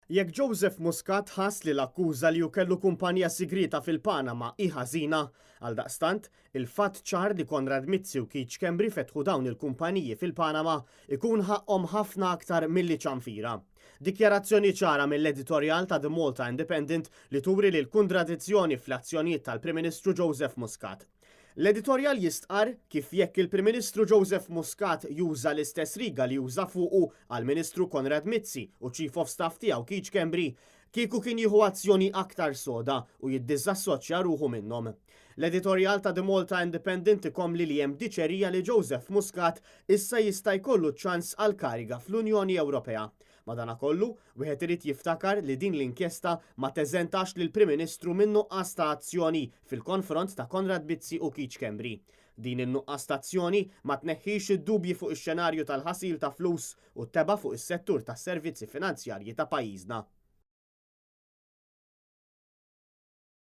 Jekk Joseph Muscat ħass li l-akkuża li hu kellu kumpanija sigrieta fil-Panama hi ħażina, għaldaqstant, il-fatt ċar li Konrad Mizzi u Keith Schembri fetħu dawn il-kumpaniji fil-Panama ikun ħaqqhom ħafna aktar milli ċanfira. Dikjarazzjoni ċara mill-editorjal ta' The Malta Independent li turi li l-kontradizzjoni fl-azzjonijiet tal-Prim Ministru Joseph Muscat. L-editorjal jistqar kif jekk il-Prim Ministru Joseph Muscat juża l-istess riga li juża fuqu għal-Ministru Konrad Mizzi u Chief of Staff tiegħu Keith Schembri, kieku kien jieħu azzjoni aktar soda u jiddisassoċja ruħu minnhom. L-editorjal ta' The Malta Independent ikompli li hemm diċerija li Joseph Muscat issa jista' jkollu ċans għal kariga fl-Unjoni Ewropea. Madanakollu, wieħed irid jiftakar li din l-inkjesta ma teżentax lil Prim Ministru minn nuqqas ta' azzjoni fil-konfront ta' Konrad Mizzi u Keith Schembri. Din in-nuqqas ta' azzjoni ma tneħħix id-dubji fuq ix-xenarju tal-ħasil ta' flus u teba fuq is-settur tas-servizzi finanzjarji ta' pajjiżna.